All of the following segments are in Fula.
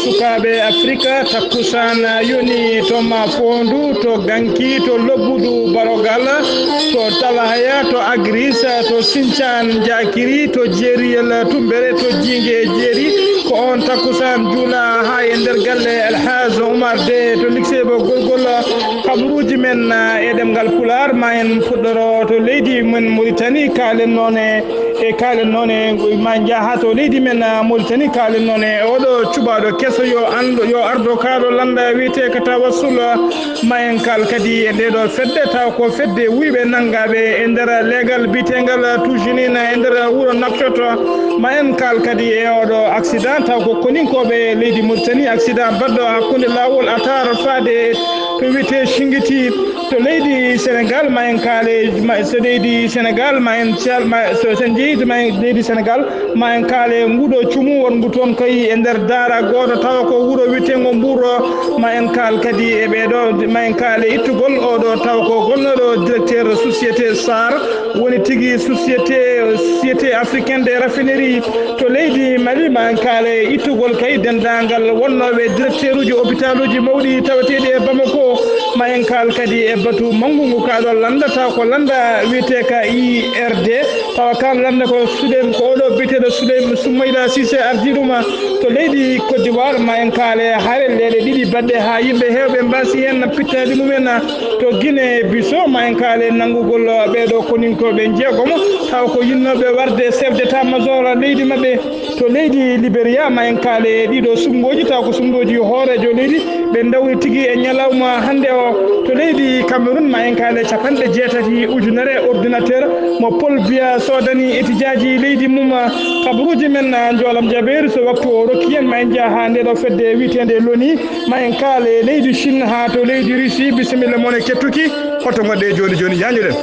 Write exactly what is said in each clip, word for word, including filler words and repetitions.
Sukaaɓe Afrika, takkusaan yoni to Mafoondu, to Ganki, to Lobbudu Barogal, to Talahaya, to Agris, to Sincaan Njakiri, to Jeeriyel Tumbere, to Jiinge Jeeri. Ko oon takkusaan juula haa e nder galle El Hadj Oumar De to Liksebo Golgol. Kabaruuji men e ɗemngal Pulaar, ma en puɗɗoro to leydi men Muritani, kaalen noon e e kaalen noon e ma njaha to leydi men, ah, Mauritanie, kaalen noon e oɗo cuɓaaɗo keso yo anndo, yo ardo kaaɗo lannda wiyetee ka Tawassul. Ma en kaal kadi e nde ɗo fedde, taw ko fedde wuyɓe nanngaaɓe e nder leegal biyetengal Tujinina e nder wuro Nouakchott. Ma en kaal kadi e oɗo accident, taw ko koninkooɓe leydi Mauritanie, accident baɗɗo hakkunde laawol Atar faade to wiyetee Shingiti. To leydi Senegal, ma en kaale, ma, so leydi Senegal, ma en cal-, ma, so, so en jeeyi to ma en leydi Senegal, ma en kaale nguɗo cumu wongu toon kay e nder daara gooto, tawa ko wuro wiyeteengo Mbuur. Ma en kaal kadi e ɓeeɗo, ma en kaale ittugol oɗo, tawa ko gonnooɗo directeur société Sar, woni tigi société, Société Africaine des Raffineries. To leydi Mali, ma en kaale ittugol kay denndaangal wonnooɓe directeuruuji hôpitaluuji mawɗi taweteeɗi e Bamako. Ma en kaal kadi e batu manngu ngu kaaɗo lanndata ko lannda wiyetee ka I R D. Tawa kaan lannda ko Suley-, ko oɗo biyeteeɗo Suley-, Soumaïla Cissé ardii ɗum to leydi Côte d'Ivoire. Ma en kaale harelleeɗe ɗiɗi baɗɗe haa yimɓe heewɓe mbaasi heen pittaali mumen to Guinée Bissau. Ma en kaale nanngugol ɓeeɗo koninkooɓe njeegomo, tawa ko yinnooɓe warde chef d'état-major leydi maɓɓe. To leydi Liberia, ma en kaale ɗiɗo suɓngooji, taw ko suɓngooji hooreejo leydi, ɓe ndawri tigi e ñalawma hannde o. To leydi Cameroun, ma en kaale capanɗe jeetati ujunere ordinateur mo Paul Biya soodani etijaaji leydi mum. Kabaruuji men, ah, njoolam jabeeri, so waktu o rokki en, ma en njaha haa nde ɗo fedde wiyeteende Loni, ma en kaale leydi Chine haa to leydi Russie. Bisimilla mon e kettuki, hoto ngoɗɗe jooni jooni, yañuɗen.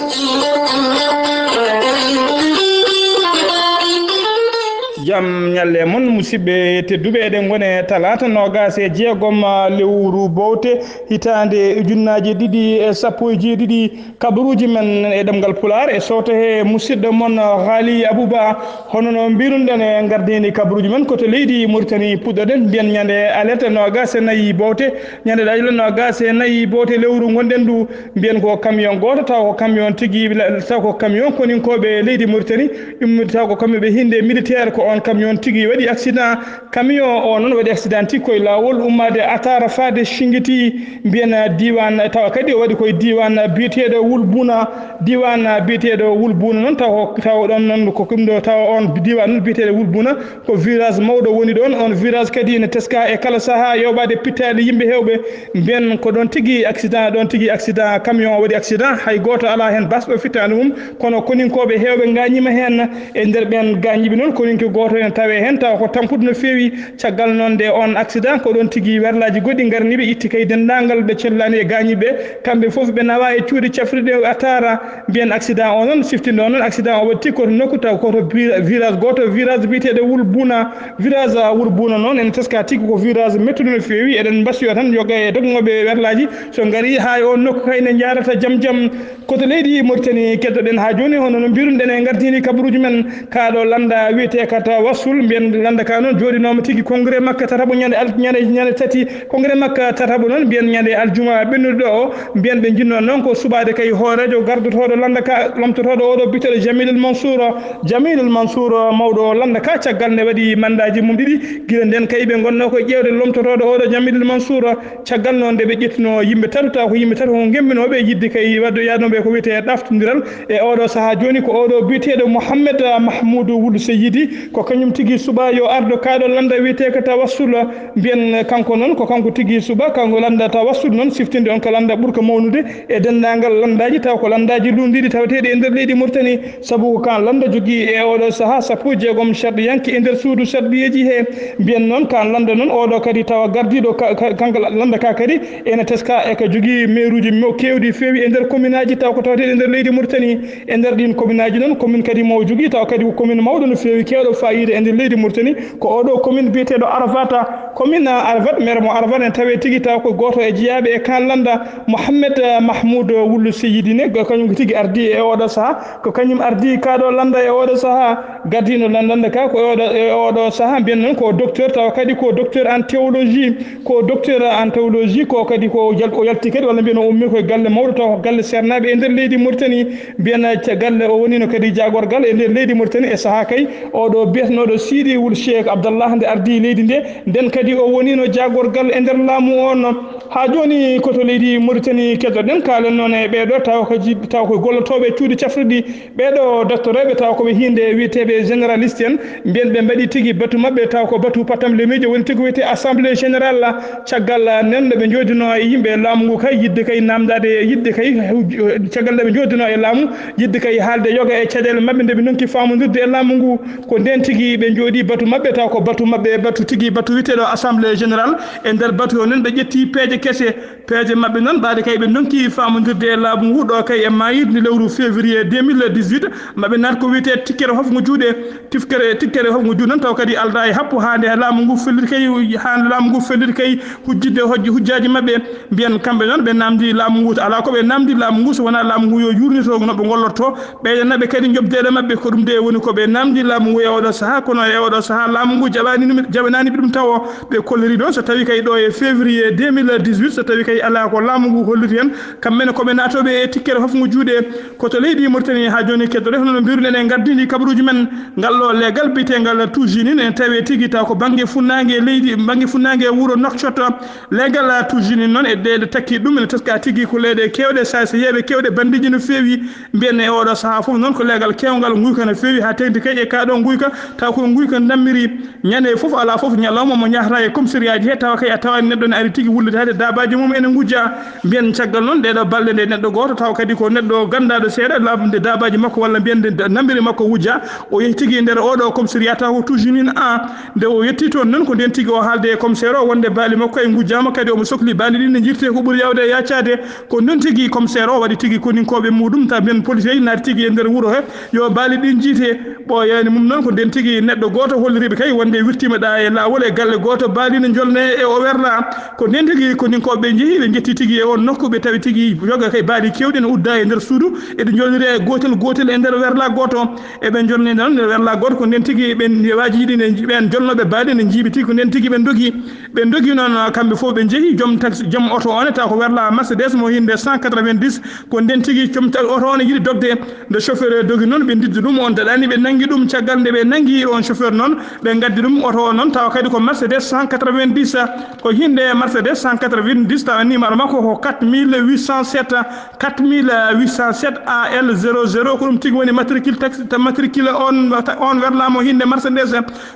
Jam ñalle mon, musidɓe tedduɓe, eɗen ngone talaata noogaas e jeegom lewru bowte, hitaande ujunnaaje ɗiɗi e sappo e jeeɗiɗi. Kabaruuji men e ɗemngal Pulaar e sowto he musidɗo mon Haali Abuba. Hono no mbirunoɗen e ngardiindi kabaruuji men, ko to leydi Mauritanie puɗɗoɗen, mbiyen ñande alet noogaas e nayi bowte, ñande alet noogaas e nayi bowte lewru ngonɗen ndu. Mbiyen ko camion gooto, taw ko camion tigi, taw ko camion koninkooɓe leydi Mauritanie, immorde taw ko camion ɓe hinnde militaire, ko oon camion tigi waɗi accident. Camion o noon waɗi accident tigi koye laawol ummaade Atara faade Shingiti, mbiyen diiwaan, tawa kadi o waɗi koye diiwaan biyeteeɗo Wulbuna, diiwaan biyeteeɗo Wulbuna noon, taw, taw ɗoon noon ko ɗum ɗo, tawa oon diiwaan noon biyeteeɗo Wulbuna, ko virage mawɗo woni ɗoon. Oon virage kadi ene teska e kala sahaa yoɓaade pittaali yimɓe heewɓe. Mbiyen ko ɗoon tigi accident, ɗoon tigi accident, camion o waɗi accident, hay gooto alaa heen basɗo fittaandu mum, kono koninkooɓe heewɓe ngaañiima heen. E nder ɓeen gaañiiɓe noon, koninke gooto ene tawee heen, tawa ko tampuɗo no feewi. Caggal noon nde oon accident, ko ɗoon tigi werlaaji goɗɗi ngarni ɓe, itti kay denndaangal ɓe cellani e gaañiiɓe. Kamɓe fof ɓe nawaa e cuuɗi cafrirɗi e Atara. Mbiyen accident o noon, siftinɗo o noon, accident o waɗti ko to nokku taw ko to vi-, virage gooto, virage biyeteeɗo Wulbuna. Virage, ah, Wulbuna noon, ene teska tigi ko virage mettuɗo no feewi. Eɗen mbasiyo tan yoga e dognooɓe werlaaji, so ngarii haa e oon nokku kay ne njaarata jam jam. Ko to leydi Mauritanie keddoɗen haa jooni, hono no mbirunoɗen e ngardiindi kabaruuji men, kaa ɗo lannda wiyetee ka Tawassul, mbiyen lannda ka noon jooɗinooma tigi congrès makka tataɓo ñande al-, ñande, ñande tati, congrès makka tataɓo noon mbiyen ñande aljuma ɓennuɗo o, mbiyen ɓe njinnoo noon ko suɓaade kay hooreejo gardotooɗo lannda ka, lomtotooɗo oɗo biyeteeɗo Jamil El Mansour. Jamil El Mansour, mawɗo lannda ka, caggal nde waɗi mandaaji mum ɗiɗi, gila ndeen kay ɓe ngonnoo ko ƴeewde lomtotooɗo oɗo Jamil El Mansour. Caggal noon nde ɓe ƴettunoo yimɓe tato, taw ko yimɓe tato ko ngemmbuɗinooɓe yiɗde kay waɗde yahnoo ɓe ko wiyetee ɗaftondiral. E oɗo sahaa jooni ko oɗo biyeteeɗo Mohamed Mahmoud Wul Seyidi, ko kañum tigi suɓaa yo ardo kaa ɗo lannda wiyetee ko Tawassul. Mbiyen kanko noon ko kanko tigi suɓaa, kanko lannda Tawassul noon, siftinde on ko lannda ɓurka mawnude e denndaangal lanndaaji, taw ko lanndaaji luulndiiɗi taweteeɗi e nder leydi Mauritanie. Sabu ko kaan lannda jogii e oɗo sahaa sappo e jeegom sarɗiyanke e nder suudu sarɗiyeeji he. Mbiyen noon kaan lannda noon oɗo kadi tawa gardiiɗo ka, ka, kanko lannda ka kadi ene teska e ka jogii meeruuji mo-, keewɗi feewi e nder kominaaji taw ko taweteeɗi e nder leydi Mauritanie. E nder ɗiin kominaaji noon, komin kadi mo jogii taw kadi ko komin mawɗo no feewi keewɗo faayiida e nder leydi Mauritanie, ko oɗo komin biyeteeɗo Arafata. Commune Arvat, maire mo Arvat en tawi tigi taw ko gooto e jeyaaɓe e kan lannda, Mohamed Mahmoud Wulu Seyidi ne, ko kañum tigi ardi e oɗo sahaa, ko kañum ardi kaɗo lannda e oɗo sahaa, gardino lannda ka ko e oɗo, e oɗo sahaa, mbiyen noon ko docteur, tawa kadi ko docteur en théologie, ko docteur en théologie, ko kadi ko yal-, o yalti kadi, walla mbiyen o ummi ko e galle mawɗo, tawa ko galle seernaaɓe e nder leydi Mauritanie, mbiyen ca-, galle o wonino kadi jaagorgal e nder leydi Mauritanie e sahaa kay, oɗo biyetenooɗo Sidi Wul Cheikh Abdallah nde ardi leydi nde, nden kadi o wonino jaagorgal e nder laamu on. Haa jooni ko to leydi Mauritanie keddoɗen, kaalen noon e ɓeeɗo tawa ko ji-, tawa ko gollotooɓe cuuɗi cafrirɗi, ɓeeɗo doctoreeɓe tawa ko ɓe hiinde wiyeteeɓe généraliste en, mbiyen ɓe mbaɗi tigi batu maɓɓe tawa ko batu patam le miijo woni tigi wiyetee assemblée générale. Caggal nen nde ɓe njoodino e yimɓe laamu ngu kay, yiɗde kay namdaade, yiɗde kay, caggal nde ɓe njoodino e laamu, yiɗde kay haalde yoga e caɗeele maɓɓe nde ɓe ndonki faamondirde e laamu ngu, ko nden tigi ɓe njooɗi batu maɓɓe, taw ko batu maɓɓe, batu tigi, batu wiyeteeɗo assemblée générale. E nder batu o nen ɓe ƴetti peeje kese, peeje maɓɓe noon, ɓaade kay ɓe ndonki faamondirde e laamu ngu ɗo kay e maayirdi lewru février deux mille dix-huit, maɓe naat ko wiyetee tikkere hofngo juuɗe, tikkere, tikkere hofngo juuɗe noon, taw kadi aldaa e happu haa nde laamu ngu felliti kay, haa nde laamu ngu felliti kay hujjidde hojji, hujjaaji maɓɓe. Mbiyen kamɓe noon ɓe namdi laamu ngu, alaa ko ɓe namdi laamu ngu so wonaa laamu ngu yo yuurnito no ɓe ngollorto, ɓeydannaɓe kadi njoɓdeele maɓɓe. Ko ɗum de woni ko ɓe namdi laamu ngu e oɗo sahaa, kono e oɗo sahaa laamu ngu jaɓani ɗum, jaɓanani ɓe ɗum tawo. Ɓe kolliri ɗon so tawi kay ɗo e février deux mille dix-huit, so tawi kay alaa ko laamu ngu holliri en, kamɓe ne ko ɓe naatoɓe e tikkere hofngo juuɗe. Ko to leydi Mauritanie haa jooni keddoɗen, hono no mbiruɗen en gardini kabaruuji men. Ngal ɗo leegal biyetengal Toujinine ene tawe tigi taw ko bannge funnaange leydi, bannge funnaange wuro Nouakchott. Leegal Toujinine noon e ɗeɗe takki ɗum ene teska tigi ko leyɗe keewɗe, saaseyeeɓe keewɗe, banndiiji no feewi. Mbiyen e oɗo sahaa fof noon ko leegal keewngal, nguyka no feewi haa teŋti kay e kaa ɗo nguyka, taw ko nguyka dammiri. Ñande fof alaa fof ñalawma mo ñahata e commissariat ji he, tawa kay a tawani neɗɗo ne ari tigi wullitaade, daabaaji mum ene ngujja. Mbiyen caggal noon ɗeɗo balɗe nde neɗɗo gooto, tawa kadi ko neɗɗo ganndaaɗo seeɗa, laaɓde daabaaji makko walla mbiyen nde nammiri makko wujja, o yehi tigi e nder oɗo commissariat taw ko Toujinine un. Nde o yetti toon noon ko nden tigi o haalde e commissaire o wonde baali makko kay ngujjaama, kadi omo sokli baali ɗi ne njirte ko ɓuri yawde e yaccaade. Ko noon tigi commissaire o waɗi tigi koninkooɓe muɗum, taw mbiyen police eji naati tigi e nder wuro he, yo baali ɗin jiite. Ɓooyaani mum noon ko nden tigi neɗɗo gooto holliriɓe kay wonde wirtiima ɗa e laawol e galle gooto, baali ne njolne e o werla. Ko nden tigi koninkooɓe njehi, ɓe njetti tigi e on nokku, ɓe tawi tigi yoga kay baali keewɗi ne udda e nder suudu, eɗi njolniri e gootel gootel e nder werla gooto. Eɓe njolnida noon nder werla gooto, ko nden tigi ɓen waaji ɗi ne, ɓen jolnooɓe baali ne njiiɓi tigi, ko nden tigi ɓe ndogi. Ɓe ndogi noon, kamɓe fof ɓe njehi, joom taxi, joom oto o ne, taw ko werla Mercedes mo hinde cent quatre-vingt-dix, ko nden tigi joom ta-, oto o ne yiɗi dogde. Nde chauffeur o dogi noon, ɓe ndiddi ɗum, on daɗani, ɓe nangi ɗum. Caggal nde ɓe nangi on chauffeur noon, ɓe ngaddi ɗum, oto o noon, tawa kadi ko Mercedes cent quatre-vingt-dix, ko hinde Mercedes cent quatre-vingt-dix, tawa numéro makko ko quatre mille huit cent sept, quatre mille huit cent sept A L zéro zéro, ko ɗum tigi woni matricule taxi, matricule on, on werla mo hinde Mercedes.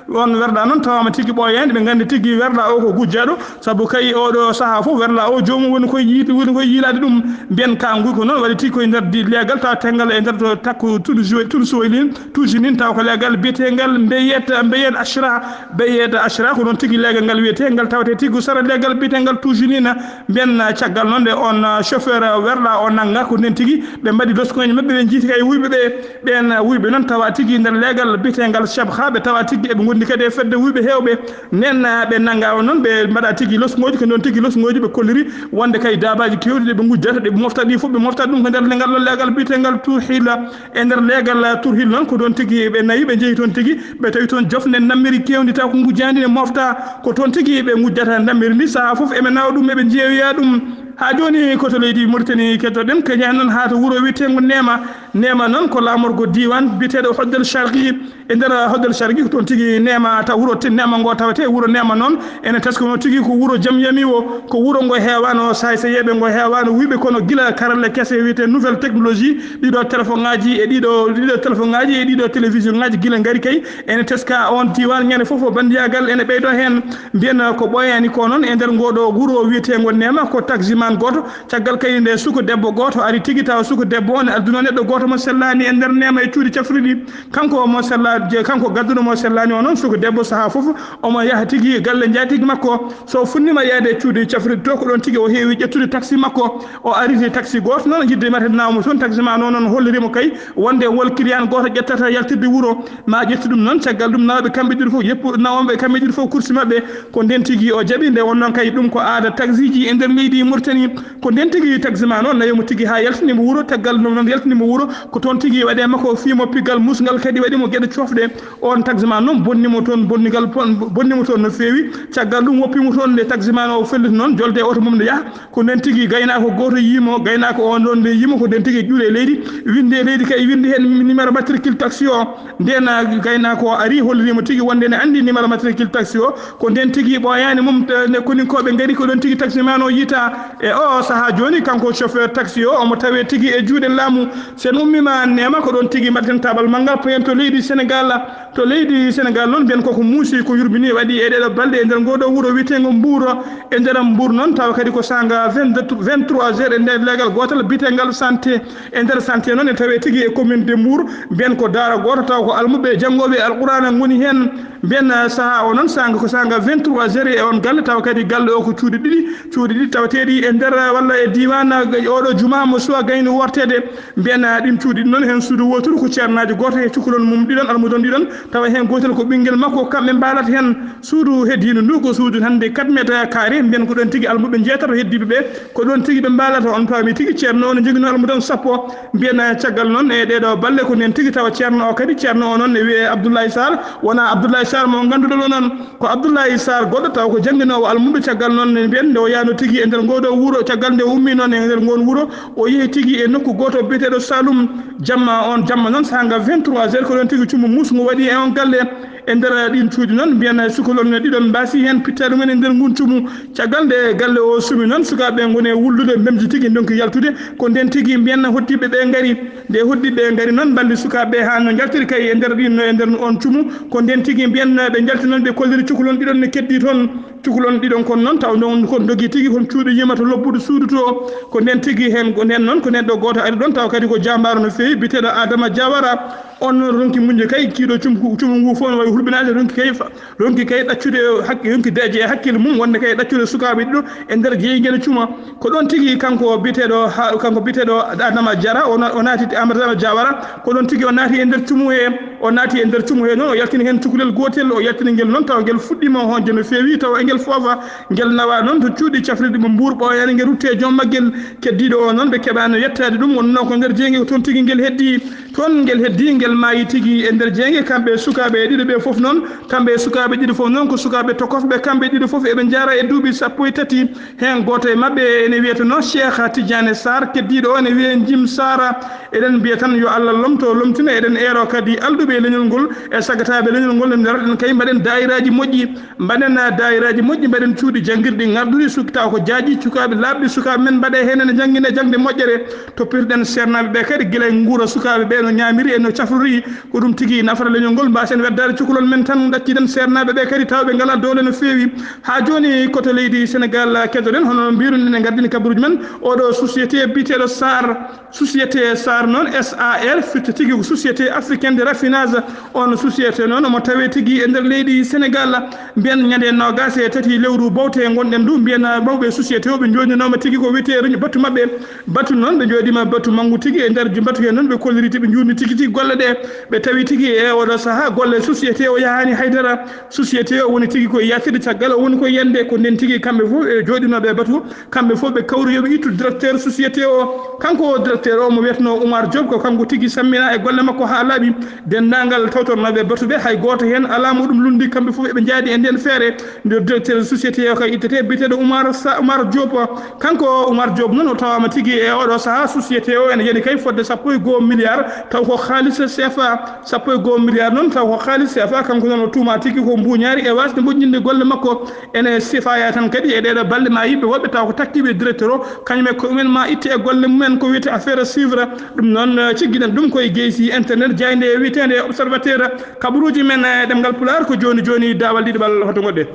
On werla noon tawama tigi ɓooyaani, ɓe nganndi tigi werla o ko gujjaɗo, sabu kay oɗo sahaa fof werla o joomum woni koye yiide, woni koye yiilaade ɗum. Mbiyen ka nguyka noon waɗi tigi koye nder di leegal, tawa tengal e nder to takko tun suway, tun suway lin, tuuji nin, taw ko leegal biyetengal Mbeyet, Mbeyet Ashra, Mbeyet Ashra, ko noon tigi leegal ngal wiyete, ngal tawate tigi ko sara leegal biyetengal tuuji nin. Mbiyen caggal noon nde on chauffeur werla o nanga, ko nden tigi ɓe mbaɗi loskunoji maɓɓe, ɓe jiiti kay wuyɓe ɓe. Ɓeen wuyɓe noon tawa tigi nder leegal biyetengal Shabha, ɓe tawa tigi eɓe ngondi kadi e fedde wuyɓe heewɓe. Nden, ah, ɓe nannga on noon, ɓe mbaɗa tigi losŋooji, ko noon tigi losŋooji ɓe kolliri wonde kay daabaaji keewɗi ɗi ɓe ngujjata, ɗi ɓe mofta ɗi fof, ɓe mofta ɗum ko nder ngal ɗo leegal biyetengal Turhila. E nder leegal Turhila noon, ko ɗoon tigi ɓe nayi, ɓe njehi toon tigi, ɓe tawi toon jofnde nammiri keewndi taw ko ngujjaandi ne mofta. Ko toon tigi ɓe ngujjata nammiri ndi, sahaa fof eɓe nawa ɗum, eɓe njeeyoya ɗum. Haa jooni ko to leydi Mauritanie kettoɗen, keñaani noon haa to wuro wiyeteengo Neema. Neema noon ko laamorgo diiwaan biyeteeɗo Hoddel Sharqi. E nder Hoddel Sharqi ko toon tigi Neema taw wuro te-, Neema ngo tawetee. Wuro Neema noon ene teskunoo tigi ko wuro jam yami o, ko wuro ngo heewaano saay-sayeeɓe, ngo heewaano wuyɓe, kono gila karalle kese wiyetee nouvelle technologie, ɗiɗo téléphone ŋaaji e ɗiɗo, ɗiɗo téléphone ŋaaji e ɗiɗo télévision ŋaaji gila ngari kay, ene teska oon diiwaan ñande fof o banndiyaagal ene ɓeydoo heen. Mbiyen ko ɓooyaani ko noon e nder ngoo ɗoo wuro wiyeteengo Neema ko taximan gooto, caggal kay nde suka debbo gooto ari tigi, tawa suka debbo on addunoo neɗɗo gooto mo sellaani e nder neema e cuuɗi cafruɗi. Kanko mo sella-, je-, kanko gadduɗo mo sellaani o noon, suka debbo sahaa fof omo yaha tigi galle njaatigi makko. So fuɗɗiima yahde e cuuɗi cafruɗi to, ko ɗoon tigi o heewi ƴettude taxi makko. O ariti taxi gooto noon, yiɗde mate nawa mo toon, taxi ma noon, noon holliri mo kay wonde wol client gooto ƴettata yaltirde wuro, ma ƴettu ɗum noon. Caggal ɗum nawɓe kamɓe ɗiɗo fof, yeppu nawɓe kamɓe ɗiɗo fof kursi maɓɓe. Ko ndeen tigi o jaɓi, nde wonnoo kay ɗum ko aada taxi ji e nder leydi Mauritanie. Ko ndeen tigi taxi ma noon nawi mo tigi haa yaltini mo wuro. Caggal ɗum noon yaltini mo wuro, ko toon tigi waɗi e makko fii mo piggal musngal, kadi waɗi mo geɗe coofɗe. Oon taxi ma noon bonni mo toon, bonnigal pon-, bonni mo toon no feewi. Caggal ɗum woppi mo toon, nde taxi ma o felliti noon jolde e oto mum no yaha. Ko ndeen tigi gaynaako gooto yii mo, gaynaako o noon nde yii mo, ko ndeen tigi ƴuuri e leydi, winndi e leydi kay, winndi heen numéro matricule taxi o. Ndeen gaynaako o ari, holliri mo tigi wonde ene anndi numéro matricule taxi o. Ko ndeen tigi ɓooyaani mum, te-, nde koninkooɓe ngari, ko ɗoon tigi taxi ma no yiita. E o sahaa jooni, kanko chauffeur taxi o, omo tawee tigi e juuɗe laamu. So en ummiima neema, ko ɗoon tigi mbaɗten tabal manngal, payen to leydi Senegal. To leydi Senegal noon, mbiyen koko muusi, ko yurmini waɗi e ɗeɗo balɗe e nder ngoɗo wuro wiyeteengo Mbuur. E nder Mbuur noon, tawa kadi ko saanga vingt-trois heures e nder leegal gootal biyeteengal Santé. E nder Santé noon, e tawee tigi e commune de Mbour, mbiyen ko daara gooto, tawa ko almuɓɓe janngooɓe Alqur'aana ngoni heen. Mbiyen, eh, sahaa o noon, saanga, ko saanga vingt-trois heures e oon galle, tawa kadi galle o ko cuuɗi ɗiɗi, cuuɗi ɗiɗi tawateeɗi e nder, eh, walla e diiwaan, eh, oɗo juma mo suwa gayni worteede. Mbiyen, eh, ɗin cuuɗi ɗi noon, heen suudu wooturu ko ceernaajo gooto e cukalon mum ɗiɗon, almudon ɗiɗon, tawa heen gootel ko ɓinngel makko, kamɓe mbaalata heen. Suudu heddiindu ndu ko suudu hannde quatre mètres carré, mbiyen ko ɗoon tigi almuɓɓe njeetato heddiiɓe ɓe, ko ɗoon tigi ɓe mbaalata. On paami tigi ceerno o no joginoo almudan sappo. Mbiyen, eh, caggal noon e ɗeeɗo balɗe ko ndeen tigi tawa ceerno o kadi, ceerno o noon ne wiyee Abdoulaye Sarr, wonaa Abdoulaye Sarr mo ngannduɗon o noon, ko Abdoulaye Sarr goɗɗo tawa ko jannginoowo almuɓɓe. Caggal noon ne mbiyen nde o yahnoo tigi e nder ngoo ɗoo wuro, caggal nde o ummii noon e nder ngoon wuro, o yehi tigi e nokku gooto biyeteeɗo Saloum. Jamma oon jamma noon, saanga vingt-trois heures, ko ɗoon tigi cumu muusngu waɗi e oon galle. E nder ɗiin cuuɗi noon, mbiyen sukalon ɗiɗon mbaasi heen pittaali mumen e nder nguun cumu. Caggal nde galle o sumi noon, sukaaɓe ngoni e wullude, mbemji tigi ndonki yaltude. Ko ndeen tigi mbiyen hoddiiɓe ɓe ngari. Nde hoddiiɓe ngari noon, mballi sukaaɓe haa no njaltiri kay e nder ɗiin, e nder oon cumu. Ko ndeen tigi mbiyen ɓe njalti noon, ɓe kolliri cukalon ɗiɗon ne keddii toon. Cukalon ɗiɗon kon noon, taw ɗon kon dogii tigi kon cuuɗi yimata lobbude suudu to. Ko ndeen tigi heen, ko ndeen noon, ko neɗɗo gooto ari ɗoon, taw kadi ko jaambaaro no feewi, biyeteeɗo Adama Jawara. On noon ronki muñde kay, kiiɗo cum-, cumu ngu fof no wayi hulɓinaade, ronki kay fa-, ronki kay ɗaccude hakke, ronki deeƴe e hakkille mum, wonde kay ɗaccude sukaaɓe ɗiɗo e nder jeygel cuma. Ko ɗoon tigi kanko biyeteeɗo, ha, kanko biyeteeɗo Adama Jara, o na-, o naati, Adama Jawara, ko ɗoon tigi o naati e nder cumu he, o naati e nder cumu he noon, o yaltini heen cukalel gootel, o yaltini ngel noon, tawa ngel fuɗɗiima hoñde no feewi, tawa e ngel foofa, ngel nawa noon to cuuɗi cafrirɗi mo Mbuur, ɓooyaani ngel rutte e joom maggel. Keddiiɗo o noon, ɓe keɓaano yettaade ɗum, wonnoo ko nder jeynge ko toon tigi ngel heddii. Toon ngel heddii, ngel maayi tigi e nder jeynge. Kamɓe sukaaɓe ɗiɗo ɓe fof noon, kamɓe sukaaɓe ɗiɗo fof noon, ko sukaaɓe tokosɓe, kamɓe ɗiɗo fof eɓe njahra e duuɓi sappo e tati. Heen gooto e maɓɓe ene wiyetenoo Cheikh Tidiane Sarr, keddiiɗo o ene wiyee Jim Sarr. Eɗen mbiya tan yo Allah lomto, lomtina. Eɗen eero kadi alɗuɓe leñol ngol e sagataaɓe leñol ngol, nde mbaɗen kay, mbaɗen daayiraaji moƴƴi. Mbaɗen daayiraaji moƴƴi, mbaɗen cuuɗi janngirɗi ŋarɗuɗi, suk-, taw ko jaaji, sukaaɓe laaɓɗi, sukaaɓe men mbaɗe heen ene janngina jaŋde moƴƴere. Toppirɗen seernaaɓe ɓe kadi gila e nguura sukaaɓe ɓe no ñaamiri e no cafrori. Ko ɗum tigi nafata leñol ngol, mbaasen weddaade cukalon men tan, ɗacciden seernaaɓe ɓe kadi taw ɓe ngalaa doole no feewi. Haa jooni ko to leydi Senegal keddoɗen, hono no mbiruɗen e gardini kabaruuji men, oɗo société biyeteeɗo Sar. Société Sar noon, S A R, firti tigi ko Société Africaine de Raffinage. On société noon omo tawee tigi e nder leydi Senegal. Mbiyen ñande noogaas e tati lewru bowte ngonɗen ndu, mbiyen mawɓe société o ɓe njooɗinooma tigi ko wiyetee reñu batu maɓɓe. Batu noon ɓe njooɗiima batu manngu tigi, e nder batu hee noon ɓe kolliri tigi, ɓe njuurni tigi tigi golle ɗe. Ɓe tawi tigi e oɗo sahaa golle société o yahaani haydara. Société o woni tigi koye yaltide, caggal o woni koye yande. Ko ndeen tigi kamɓe fof e jooɗinooɓe e batu, kamɓe fof ɓe kawri yo ɓe ittu directeur société o. Kanko o directeur o mo wiyetenoo Oumar Diop, ko kanko tigi sammina e golle makko haa laaɓi. Denndaangal tawtornooɓe batu ɓe, hay gooto heen alaa mo ɗum lundi, kamɓe fof eɓe njaadi e ndeen feere. Nde directeur société o kay ittete, biyeteeɗo Oumar Sa-, Oumar Diop. Kanko Oumar Diop noon o tawaama tigi e oɗo sahaa, société o ene yani kay fodde sappo e goo milliard, taw ko haalis C F A. Sappo e goo milliard noon, taw ko haalis C F A. Kanko noon o tuumaa tigi ko mbuuñaari e waasde moƴƴinde golle makko. Ene sifaya tan kadi e ɗeeɗo balɗe ma yimɓe woɓɓe taw ko takkiiɓe directeur o, kañum e koye mumen ma itte e golle mumen, ko wiyetee affaire à suivre. Ɗum noon, eh, ciggiɗen ɗum koye geysi internet jaaynde e wiyeteende Observateur. Kabaruuji men e ɗemngal Pulaar ko jooni jooni daawal ɗiɗaɓal, hoto ngoɗɗen.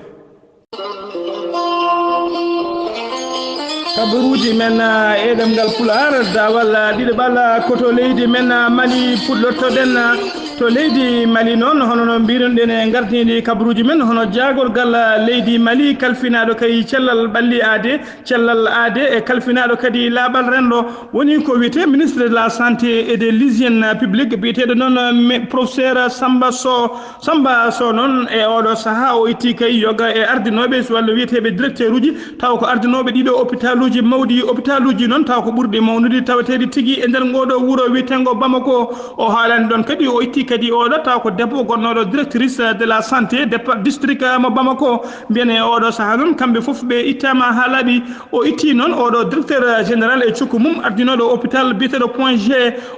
Kabaruuji men, ah, e ɗemngal Pulaar, daawal, ah, ɗiɗaɓal, ah, ko to leydi men, ah, Mali puɗɗortoɗen, ah, to leydi Mali noon, hono no mbirunoɗen e ngardiiɗi kabaruuji men, hono jaagorgal, ah, leydi Mali kalfinaaɗo kay cellal ɓalli aade, cellal aade e kalfinaaɗo kadi laaɓal renndo, woni ko wiyetee ministre de la santé et de l'hygiène publique, biyeteeɗo noon, ah, me-, professeur Samba Sow. Samba Sow noon e oɗo sahaa o itti kay yoga e ardinooɓe walla wiyeteeɓe directeur uji, taw ko ardinooɓe ɗiɗo hôpital uji mawɗi, hôpital uji noon taw ko ɓurɗi mawnude taweteeɗi tigi e nder ngoɗo wuro wiyeteengo Bamako. O haalani ɗoon kadi, o itti kadi oɗo taw ko debbo gonnooɗo directrice de la santé dépa-, district mo Bamako. Mbiyen e oɗo sahaa noon kamɓe fof ɓe ittaama haa laaɓi. O itti noon oɗo directeur général e cukko mum ardinooɗo hôpital biyeteeɗo Point G,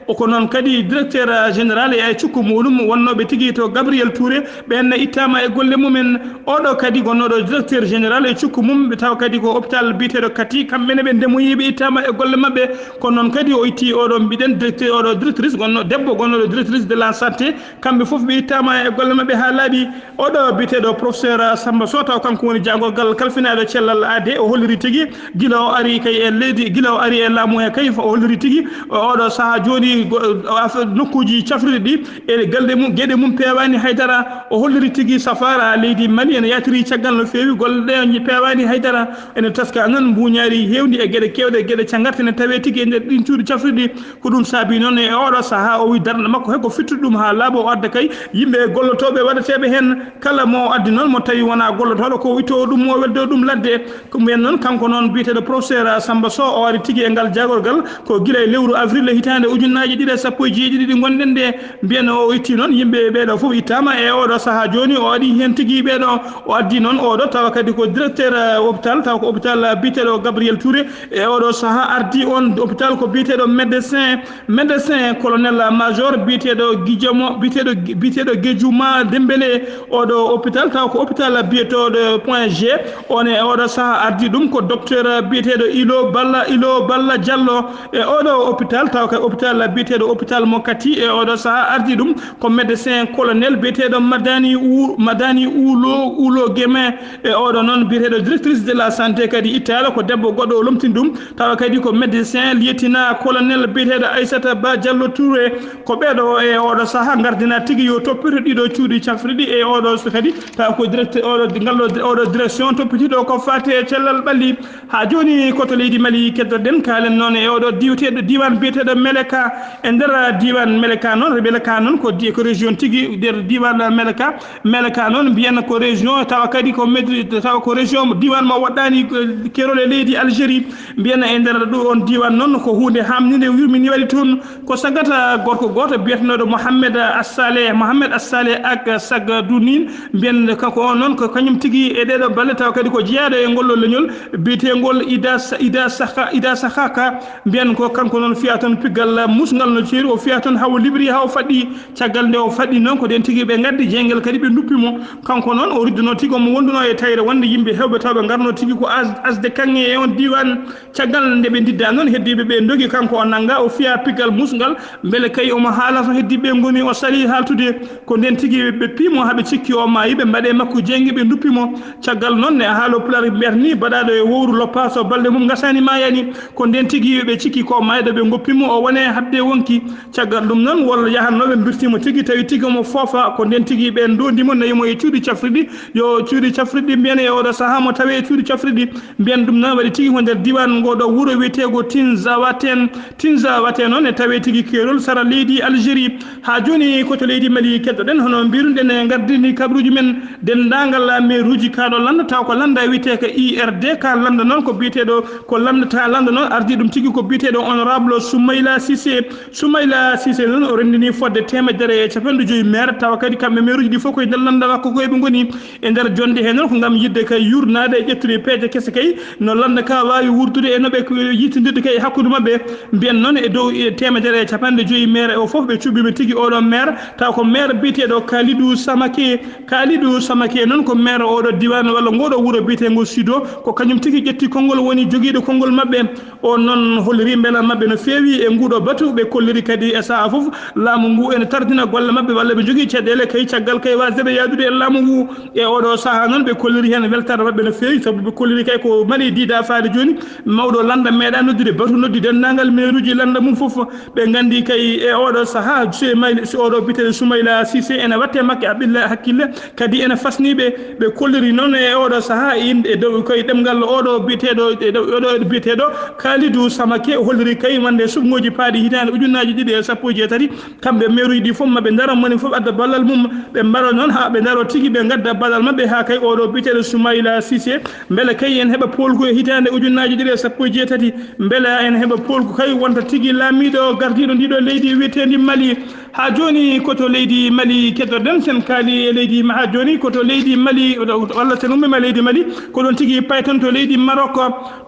o ko noon kadi directeur, ah, général e cukko muɗum wonnooɓe tigi to Gabriel Touré, ɓeen ne ittaama e golle mumen. Oɗo kadi gonnooɗo directeur général e cukko mum, ɓe tawa kadi ko hôpital biyeteeɗo Kati, kamɓe ne ɓe ndemoyiiɓe ittaama e golle maɓɓe. Kono noon kadi o itti oɗo mbiɗen directeur, oɗo directrice gonno, debbo gonnooɗo directrice de la santé, kamɓe fof ɓe ittaama e golle maɓɓe haa laaɓi. Oɗo biyeteeɗo professeur Samba Sow, taw kanko woni jaagorgal kalfinaaɗo cellal aade, o holliri tigi gila o ari kay e leydi, gila o ari e laamu he kay, o holliri tigi oɗo sahaa jooni go-, af-, nokkuuji cafrirɗi ɗi e galɗe mum, geɗe mum peewaani haydara. O holliri tigi safaara leydi Mali ene yaltiri caggal no feewi, golle ɗe peewaani haydara. Ene taska noon mbuuñaari heewndi e geɗe keewɗe, geɗe cagarte ne tawee tigi e nder ɗiin cuuɗi cafrirɗi. Ko ɗum saabii noon e oɗo sahaa o wi darnde makko he ko fittude ɗum haa laaɓa, o adda kay yimɓe gollotooɓe waɗateeɓe heen, kala mo o addi noon mo tawi wonaa gollotooɗo ko ittoo ɗum o weldoo ɗum ladde. Ko mbiyen noon kanko noon biyeteeɗo professeur Samba Sow o ari tigi e ngal jaagorgal ko gila e lewru avril hitaande ujunnaaje ɗiɗi e sappo e jeeɗiɗi ɗi ngonɗen ɗe. Mbiyen o itti noon yimɓe ɓeeɗo fof ittaama e oɗo sahaa jooni o waɗi heen tigi ɓeeɗo o addi noon oɗo tawa kadi ko directeur, eh, hôpital tawa ko hôpital, eh, biyeteeɗo Gabriel Touré. E oɗo sahaa ardi on hôpital ko biyeteeɗo médecin, médecin colonel major biyeteeɗo Guillermo, biyeteeɗo, biyeteeɗo Guejuma Dembélé. Oɗo hôpital taw ko hôpital biyetooɗo Point G. On e oɗo sahaa ardi ɗum ko docteur biyeteeɗo Ilo Balla, Ilo Balla Diallo. E oɗo hôpital taw kay hôpital biyeteeɗo hôpital mo Kati. E oɗo sahaa ardi ɗum ko médecin colonel biyeteeɗo Madani Ou-, Madani Oulo, Oulo Guémin. E oɗo noon biyeteeɗo directrice de la santé kadi ittaɗo ko debbo goɗɗo o lomtini ɗum. Tawa kadi ko médecin lieutenant colonel biyeteeɗo Aissata Ba Diallo Touré. Ko ɓeeɗo e oɗo sahaa ngardina tigi yo toppito ɗiɗo cuuɗi cafrirɗi e oɗo so kadi tawa ko directeur oɗo, ngal ɗo, oɗo direction toppitiiɗo ko faati e cellal ɓalli. Haa jooni ko to leydi Mali keddoɗen, kaalen noon e oɗo diwteeɗo diiwaan biyeteeɗo Meleka. E nder diiwaan Meleka noon, Meleka noon ko di-, ko région tigi nder diiwaan Meleka. Meleka noon mbiyen ko région, tawa kadi ko Medri-, tawa ko région diiwaan mo waɗɗaani, eh, keerol e leydi Algérie. Mbiyen e nder ɗo on diiwaan noon ko huunde haamninde yurmini waɗi toon. Ko sagata gorko gooto biyetenooɗo Mohamed Assaleh, Mohamed Assaleh ak Sagdunin, mbiyen kanko on noon ko kañum tigi e ɗeeɗo balle, tawa kadi ko jeyaaɗo e ngol ɗo leñol biyeteengol Ida Sa-, Ida Saha, Ida Sahaka. Mbiyen ko kanko noon fiya toon piggal musngal no jeeri, o fiya toon hawo liɓri hawo faɗɗi. Caggal nde o faɗɗi noon ko ɗen tigi ɓe ngaddi jeyngal kadi ɓe nduppi mo. Kanko noon o ridduno tigi omo wonduno e tayre wonde yimɓe hewɓe taw ɓe ngarno tigi ko as-, asde kaŋŋe e on diiwaan. Caggal nde ɓe ndidda noon, heddiiɓe ɓe ndogi, kanko o nannga, o fiya piggal musngal, mbele kay omo haala to heddiiɓe ɓe ngoni, o sali haaltude. Ko nden tigi ɓe piimo haa ɓe cikki o maayi, ɓe mbaɗe makko jeynge, ɓe nduppi mo. Caggal noon ne haalo Pulaar mbiyata ni, baɗaaɗo e wowru loppaaso balɗe mum ngasaani maayaani. Ko nden tigi ɓe cikki ko maayɗo, ɓe ngoppi mo, o wone haɗde wonki. Caggal ɗum noon, wol yahannooɓe mbirtii mo tigi, tawi tigi omo foofa. Ko nden tigi ɓe ndoondi mo, nawi mo e cuuɗi cafrirɗi. Yo cuuɗi cafrirɗi mbiyen e oɗo sahaa mo tawe e cuuɗi cafrirɗi. Mbiyen ɗum noon waɗi tigi ko nder diiwaan ngo ɗo wuro wiyeteego Tinzawaten. Tinzawaten noon e tawe tigi keerol sara leydi Algérie. Haa jooni ko to leydi Mali keddoɗen, hono mbiruɗen e ngardini kabaruuji men. Denndaangal meeruuji kaa ɗo lanndata ko lannda wiyeteeka I R D, ka lannda noon ko biyeteeɗo, ko lanndata lannda noon ardii ɗum tigi ko biyeteeɗo honorable Soumaïla Cissé. Soumaïla Cissé noon o renndini fodde teemedere e capanɗe joyi maire, tawa kadi kamɓe meeruuji ɗi fof koye nder lannda makko ko eɓe ngoni. E nder jonnde hee noon ko ngam yiɗde kay yuurnaade e ƴettude peeje kese kay no lannda ka waawi wuurdude e no ɓe yittindirde kay e hakkunde maɓɓe. Mbiyen noon e dow e teemedere e capanɗe joyi maire o fof ɓe cuɓiima tigi oɗo maire, taw ko maire biyeteeɗo Kalidou Samake. Kalidou Samake noon ko maire oɗo diwan walla ngoɗo wuro biyeteengo Sido, ko kañum tigi ƴetti konngol, woni jogiiɗo konngol maɓɓe. O noon holliri mbelan maɓɓe no feewi e nguɗo batu. Ɓe kolliri kadi e sahaa fof laamu ngu ene tardina golle maɓɓe walla ɓe jogii caɗeele kay caggal kay waasde ɓe yahdude e laamu ngu. E oɗo sahaa noon ɓe kolliri heen weltaare maɓɓe no feewi, sabu ɓe kolliri kay ko mari diida faade jooni. Mawɗo lannda meeɗa noddude batu, noddi denndaangal mairuuji lannda mum fof. Ɓe nganndi kay e oɗo sahaa Soumaïla, si oɗo biyeteeɗo Soumaïla Cissé ene watte makke a ɓilla hakkille, kadi ene fasni ɓe. Ɓe kolliri noon e oɗo sahaa inde e dow koye ɗemngal oɗo biyeteeɗo, e dow oɗo biyeteeɗo Kalidou Samake, o holliri kay wonde suɓngooji paaɗi hitaande ujunnaaji ɗiɗi e sappo e jeetati, kamɓe mairuuji ɗi fof maɓe ndaro, moni fof adda ballal mum, ɓe mbaro noon haa ɓe ndaro tigi, ɓe ngadda ballal maɓɓe haa kay oɗo biyeteeɗo Soumaïla Cissé, mbele kay en heɓa poolgu e hitaande ujunnaaji ɗiɗi e sappo e jeetati, mbele en heɓa poolgu kay wonta tigi laamiiɗo gardiiɗo ndiɗo leydi wiyeteendi Mali. Haa jooni ko to leydi Mali keddoɗen, sen kaali e leydi Ma-, haa jooni ko to leydi Mali, walla sen ummiima leydi Mali, ko ɗoon tigi payton to leydi Maroc.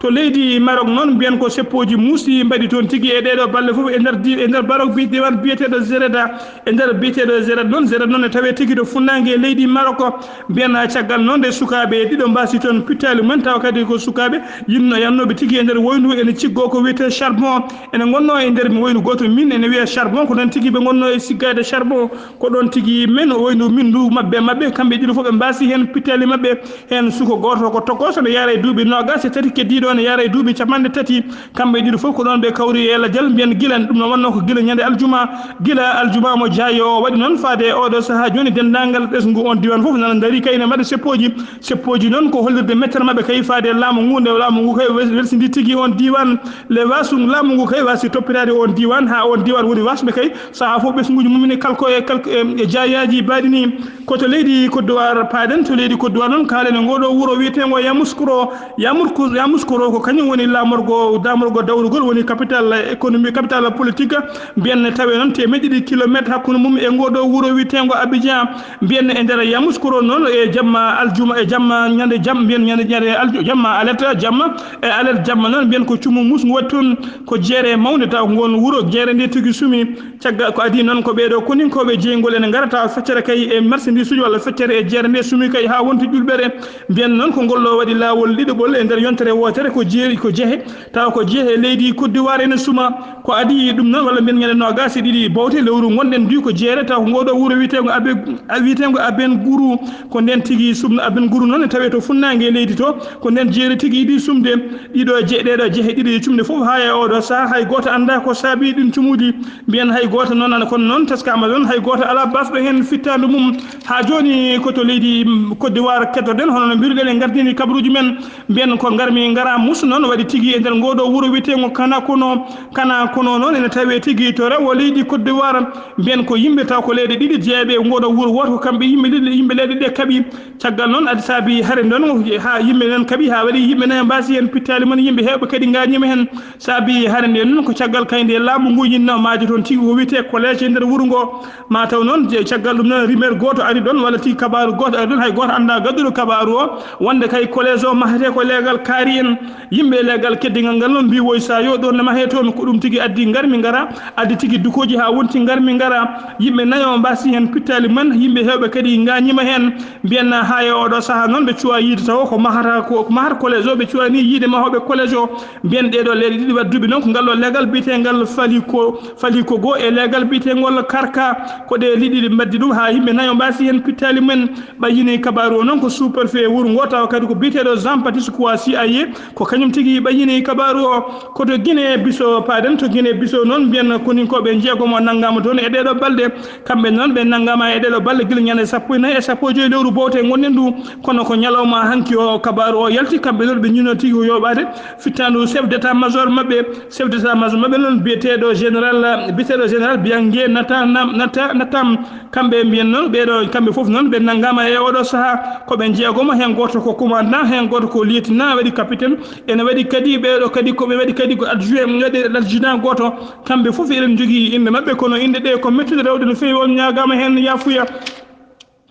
To leydi Maroc noon mbiyen ko seppooji muusi mbaɗi toon tigi e ɗeeɗo balɗe fof e nder di-, e nder Maroc bi-, diwan biyeteeɗo Zereda. E nder biyeteeɗo Zereda noon, Zereda noon ne tawee tigi to funnaange leydi Maroc. Mbiyen caggal noon nde sukaaɓe ɗiɗo mbaasi toon pittaali mumen, tawa kadi ko sukaaɓe yinno yannooɓe tigi e nder woyndu, ene ciggoo ko wiyetee charbon. Ene ngonnoo e nder woyndu gooto min, ene wiyee charbon, ko noon tigi ɓe ngonnoo e siggaade charbon. Ko ɗoon tigi men woyndu min ndu maɓɓe, maɓɓe kamɓe ɗiɗo fof ɓe mbaasi heen pittaali maɓɓe. Heen suko gooto ko tokooso ne yaara e duuɓi noogaas e tati, keddiiɗo ne yaara e duuɓi capanɗe tati. Kamɓe ɗiɗo fof ko ɗoon ɓe kawri e lajal, mbiyen gila, ɗum no wonnoo ko gila ñande aljuma, gila aljuma mo jaayo o waɗi noon faade e oɗo sahaa jooni, denndaangal ɓesngu on diwan fof nana ndarii kay ne mbaɗa seppooji. Seppooji noon ko hollirde mettere maɓɓe kay faade e laamu ngu, nde laamu ngu kay wes-, welsindi tigi on diwan. Le wasu laamu ngu kay wasi toppitaade on diwan, haa on diwan woni wasɓe kay sahaa fof ɓesnguuji mum ne kalko e, kalko e, e jaayaaji baaɗi ni. Ko to leydi Côte d'Ivoire paaɗen, to leydi Côte d'Ivoire noon kaalen e ngoo ɗoo wuro wiyeteengo Yamoussoukro. Yamourkou-, Yamoussoukro ko kañum woni laamorgo, laamorgo dawrugol, woni capital économique, capital politique. Mbiyen ne tawee noon teemeɗɗe ɗiɗi kilometre hakkunde mum e ngoo ɗoo wuro wiyeteengo Abidjan. Mbiyen ne e nder Yamoussoukro noon e jamma aljuma, e jamma ñande jam, mbiyen ñande, ñande alju-, jamma alerte, jamma e alerte jamma noon mbiyen ko cumu mus ngu waɗi toon, ko jeere mawnde taw ko ngoon wuro jeere nde tigi sumi. Caggal ko adii noon ko ɓeeɗo koninkooɓe jeyngol ene ngara tawa feccere kay e marchandise uji walla feccere e jeere nde sumi kay haa wonti ƴulɓere. Mbiyen noon ko ngol ɗo waɗi laawol ɗiɗaɓol e nder yontere wootere ko jeeri ko jehe, tawa ko jehe leydi Côte d'Ivoire ene suma. Ko adii ɗum noon walla mbiyen ñande noogaas e ɗiɗi bowte lewru ngonɗen du ko jeere tawa ko ngoo ɗo wuro wiyeteengo Abe-, wiyeteengo Aben Guru. Ko ndeen tigi sumno Aben Guru noon e tawee to funnaange leydi to. Ko ndeen jeeri tigi yiɗi sumde. Ɗiɗo je-, ɗeeɗo jehe ɗiɗi cumɗe fof haa e oɗo sahaa hay gooto anndaa ko saabii ɗin cumuuji. Mbiyen hay gooto noon, ana kono noon teskaama ɗoon, hay gooto alaa baasɗo heen fittaandu mum. Haa jooni ko to leydi, mm, Côte d'Ivoire kettoɗen, hono no mbiruɗen e ngardini kabaruuji men. Mbiyen ko ngarmi ngara mus noon waɗi tigi e nder ngoo ɗoo wuro wiyeteengo Kana Kono. Kana Kono noon ene tawee tigi to rewo leydi Côte d'Ivoire. Mbiyen ko yimɓe taw ko leyɗe ɗiɗi jeeyaɓe e ngoo ɗoo wuro wooto, ko kamɓe yimɓe leyɗe, yimɓe leyɗe ɗe kaɓi. Caggal noon adi saabi hare nden haa yimɓe nen kaɓi haa waɗi yimɓe nayo mbaasi heen pittaali mum, yimɓe heewɓe kadi ngaañiima heen. Saabi hare nde noon ko caggal kay nde laamu ngu yinno maajo toon tigi ko wiyetee collège e nder wuro ngo. Ma taw noon je-, caggal ɗum noon rumeur gooto ari ɗoon walla tigi kabaaru gooto ari ɗoon, hay gooto anndaa gadduɗo kabaaru o wonde kay collège o mahetee ko leegal kaari en. Yimɓe e leegal keddigal ngal noon mbii woy sa yo ɗoon ne mahee toon, ko ɗum tigi addi ngarmi ngara, addi tigi dukooji haa wonti ngarmi ngara. Yimɓe nayo mbaasi heen pittaali mum, yimɓe heewɓe kadi ngaañiima heen. Mbiyen haa e oɗo sahaa noon ɓe cuwa yiide taw ko mahata ko, ko mahata collège o, ɓe cuwani yiide mahooɓe collège o. Mbiyen ɗeeɗo leyɗe ɗiɗi waɗi duuɓi noon ko ngal ɗo leegal biyeteengal fali ko, fali ko goo e leegal biyeteengal karka. Ko ɗe liɗɗi ɗi mbaddi ɗum haa yimɓe nayo mbaasi heen pittaali mumen. Ɓayyini kabaaru o noon ko sous-préfet wuro ngo tawa kadi ko biyeteeɗo Jean Baptiste Kouassi Aye. Ko kañum tigi ɓayyini kabaaru o. Ko to Guinée Bissau paaɗen, to Guinée Bissau noon mbiyen koninkooɓe jeegom o nanngaama toon e ɗeeɗo balɗe. Kamɓe noon ɓe nanngaama e ɗeeɗo balɗe gila ñande sappo e nayi e sappo e joy lewru bowte ngonɗen ndu. Kono ko ñalawma hanki o kabaaru o yalti, kamɓe noon ɓe ñinnoo tigi ko yooɓaade fittaandu chef d'état-major maɓɓe. Chef d'état-major maɓɓe noon biyeteeɗo général, biyeteeɗo général Biangué Nata-, Nata-, Natam. Kamɓe mbiyen noon, ɓeeɗo, kamɓe fof noon, ɓe nanngaama e oɗo sahaa. Ko ɓe jeegomo, heen gooto ko commandant, heen gooto ko lieutenant, waɗi capitaine. Ene waɗi kadi ɓeeɗo kadi, ko ɓe waɗi kadi ko adjoint, waɗi adjudant gooto. Kamɓe fof eɗen njogii innde maɓɓe, kono innde ɗe ko mettude rewde no feewi, on ñaagaama heen yaafuya.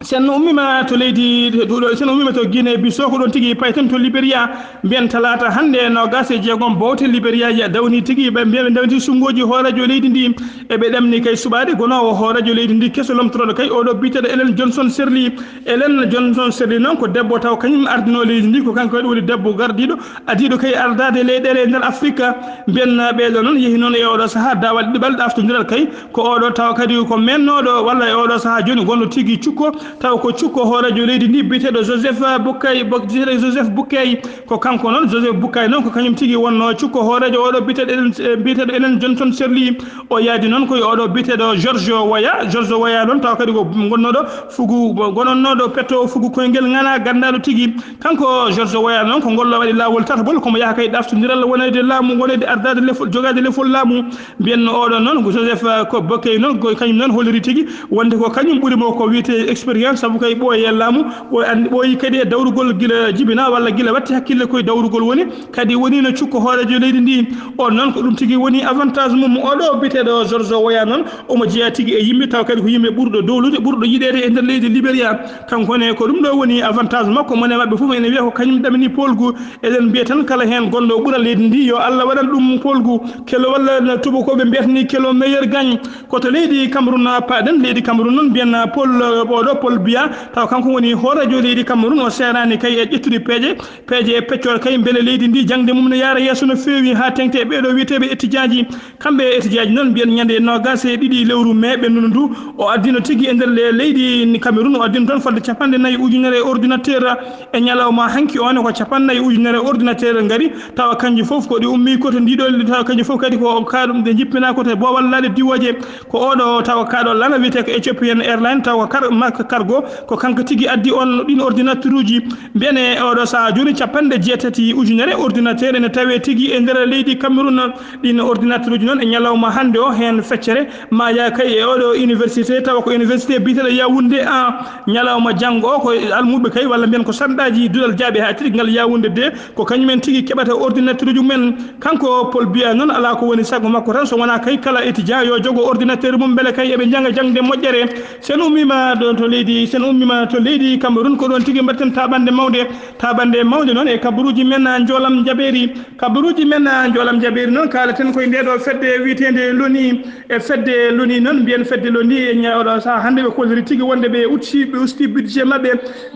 Sen ummima to leydi ɗuɗo, sen ummima to Guinée Bissau, ko ɗon tigi payten to Liberia. Mbiyen talaata hannde nogas e jeegom bowte Liberia ya dawni tigi, ɓe mbiya ɓe dawni sunngoji hooreejo leydi ndi. Eɓe ɗamni kay suɓaade gonoowo hooreejo leydi ndi keso lomtotooɗo kay oɗo biyeteeɗo Ellen Johnson Sirleaf. Ellen Johnson Sirleaf noon ko debbo taw kañum ardino leydi ndi, ko kanko kadi woni debbo gardiiɗo adiiɗo kay ardaade leyɗeele e nder Afrika. Mbiyen ɓeeɗo noon yehi noon e oɗo sahaa daawal ɗiɗaɓal ɗaftondiral kay ko oɗo tawa kadi ko mennooɗo walla e oɗo sahaa jooni gonɗo tigi cukko, tawa ko cukko hooreejo leydi ndi biyeteeɗo Joseph Boakai, Bo-, biyeteeɗo Joseph Boakai. Ko kanko noon, Joseph Boakai noon, ko kañum tigi wonno cukko hooreejo oɗo biyeteeɗo Ellen, eh, biyeteeɗo Ellen Johnson Sirleaf. O yaadi noon ko e oɗo biyeteeɗo George Weah. George Weah noon tawa kadi ko gonnooɗo fugu, gononnooɗo petto fugu koyngel ŋana ganndaɗo tigi. Kanko George Weah noon ko ngollo waɗi laawol tatagol, komo yaha kay ɗaftondiral wonede laamu, wonede ardaade lefol, jogaade lefol laamu. Mbiyenno oɗo noon ko Joseph, eh, ko Boakai noon, ko kañum noon holliri tigi wonde ko kañum ɓuri mo ko wiyete expérience, sabu kay ɓooye e laamu, o andi, ɓooyi kadi e dawrugol gila jibina walla gila watti hakkille koye dawrugol woni, kadi woni no cukko hooreejo leydi ndi. On noon ko ɗum tigi woni avantage mum. Oɗo biyeteeɗo George Weah noon, omo jeeya tigi e yimɓe, taw kadi ko yimɓe ɓurɗo dowlude, ɓurɗo yiɗeede e nder leydi Liberia. Kanko ne ko ɗum ɗo woni avantage makko. Mone maɓɓe fof ene wiya ko kañum ɗamini polgu. Eɗen mbiya tan kala heen gonɗo ɓural leydi ndi yo Allah waɗan ɗum polgu. Kelo walla no tubakooɓe mbiyata ni kelo meilleur gagne. Ko to leydi Cameroun paɗen. Leydi Cameroun noon mbiyen Paul, oɗo Paul Biya, taw kanko woni hooreejo leydi Cameroun. O seeraani kay e ƴettude peeje, peeje e peccoore kay mbele leydi ndi jaŋde mum ne yaara yeeso no feewi haa teŋti e ɓeeɗo wiyeteeɓe étudiant ji. Kamɓe e étudiant ji noon mbiyen ñande noogas e ɗiɗi lewru mee ɓennuɗo ndu, o addino tigi e nder le-, leydi Cameroun, o addino toon fodde capanɗe nayi ujunere ordinateur. E ñalawma hanki o ne ko capanɗe nayi ujunere ordinateur ngari, tawa kanji fof ko ɗi ummi ko to ndiɗo, tawa kanji fof kadi ko kaaɗum ɗe jippina ko to boowal laaɗe diwooje. Ko oɗo tawa kaaɗo lana wiyete ko Ethiopian Airline, tawa ko kar-, ma-, cargo, ko kanko tigi addi on ɗin ordinateur uji. Mbiyen e oɗo saha jooni capanɗe jeetati ujunere ordinateur ene tawe tigi e nder leydi Cameroun. Ɗin ordinateur uji noon e ñalawma hannde o heen feccere ma yaa kay e oɗo université, tawa ko université biyeteeɗo Yaoundé un. Ñalawma janngo o ko almuɓe kay walla mbiyen ko sanɗaaji duɗal jaaɓe haa tigi ngal Yaoundé deux, ko kañumen tigi keɓata ordinateur uji mumen. Kanko Paul Biya noon alaa ko woni sago makko tan so wonaa kay kala étudiant yo jogo ordinateur mum mbele kay eɓe njannga jaŋde moƴƴere. Sen ummima ɗo to leydi, sen ummima to leydi Cameroun, ko ɗon tigi mbaɗten taɓande mawde. Taɓande mawde noon e kabaruuji men, ah, Njoolam Jabeeri. Kabaruuji men, ah, Njoolam Jabeeri noon, kaalaten koye nde ɗo fedde wiyeteende loni. E fedde loni noon, mbiyen fedde loni e ña-, oɗo saha hannde ɓe kolliri tigi wonde ɓe usti, ɓe usti budget maɓɓe.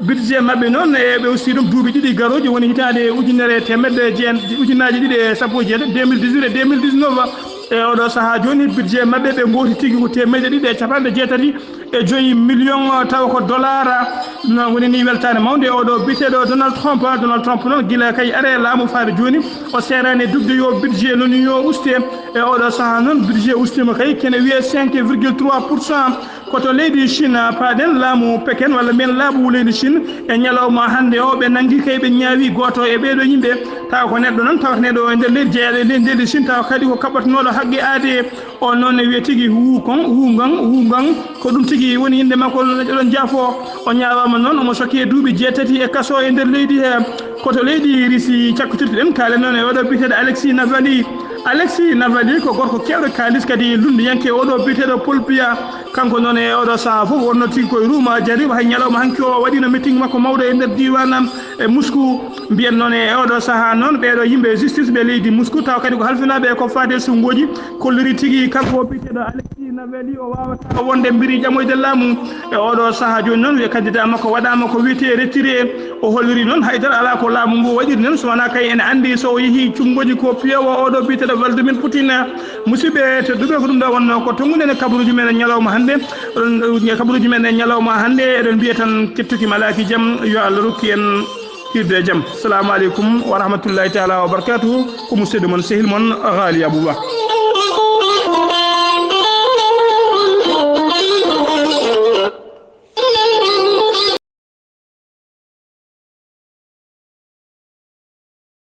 Budget maɓɓe noon, e ɓe usti ɗum duuɓi ɗiɗi garooji, woni hitaande ujunere e teemedde jeen-, ujunnaaji ɗiɗi e sappo e jeetati, deux mille dix-huit e deux mille dix-neuf. E oɗo saha jooni, budget maɓɓe ɓe ngooti tigi ko teemedde ɗiɗi e capanɗe jeetati e joyi million, tawa ko dollar. Ɗum noon woni ni weltaare mawnde e oɗo biyeteeɗo Donald Trump. Donald Trump noon gila kay are laamu faade jooni, o seeraani dugde yo budget loni yo uste. E oɗo saha noon budget ustima kay kene wiye cinq virgule trois pour cent. Ko to leydi Chine paɗen, laamu Peken walla mbiyen laamu leydi Chine. E ñalawma hannde o ɓe nanngi kay ɓe ñaawi gooto e ɓeeɗo yimɓe. Tawa ko neɗɗo noon tawata neɗɗo e nder leydi jeeyaɗo e leydi, leydi Chine, tawa kadi ko kaɓɓatonooɗo haqqe aadee. On noon ne wiya tigi Wu Kong, Wu Ngang, Wu Ngang, ko ɗum tigi woni innde makko, oɗon jaafo. O ñaawaama noon, omo sokki e duuɓi jeetati e kaso e nder leydi he. Ko to leydi Risi cakkotirten, kaalen noon e oɗo biyeteeɗo Alexis Navalny. Alexis Navalny ko gorko keewɗo kaalis, kadi lunndiyanke, oɗo biyeteeɗo Paul Biya. Kanko noon e oɗo saha fof wonno tigi koye ruuma jariiɓe, hay ñalawma hanki o waɗino meeting makko mawɗo e nder diiwaan e Moscou. Mbiyen noon e oɗo saha noon ɓeeɗo yimɓe justice ɓe leydi Moscou, tawa kadi ko halfinaaɓe e ko faati e sunnguuji, kolliri tigi kanko o biyeteeɗo Alexis Navalny o waawata wonde mbiri ƴamoyde laamu. E oɗo saha jooni noon, wiye candidat makko waɗaama ko wiyetee retiré. O holliri noon haydara alaa ko laamu ngu waɗiri noon, so wonaa kay ene anndi so o yehii cunngoji ko piyowo oɗo biyeteeɗo Vladimir Poutine. Musidɓe tedduɓe, ko ɗum ɗo wonno ko tonnguɗen e kabaruuji men e ñalawma hannde. Oɗon, kabaruuji men e ñalawma hannde, eɗen mbiya tan kettuki malaaki jam, yo Allah rokku en hirde e jam. Assalamu aleykum wa rahmatullahi taala wa barakatuhu. Ko musidɗo mon, sehil mon, Ghali Abouba.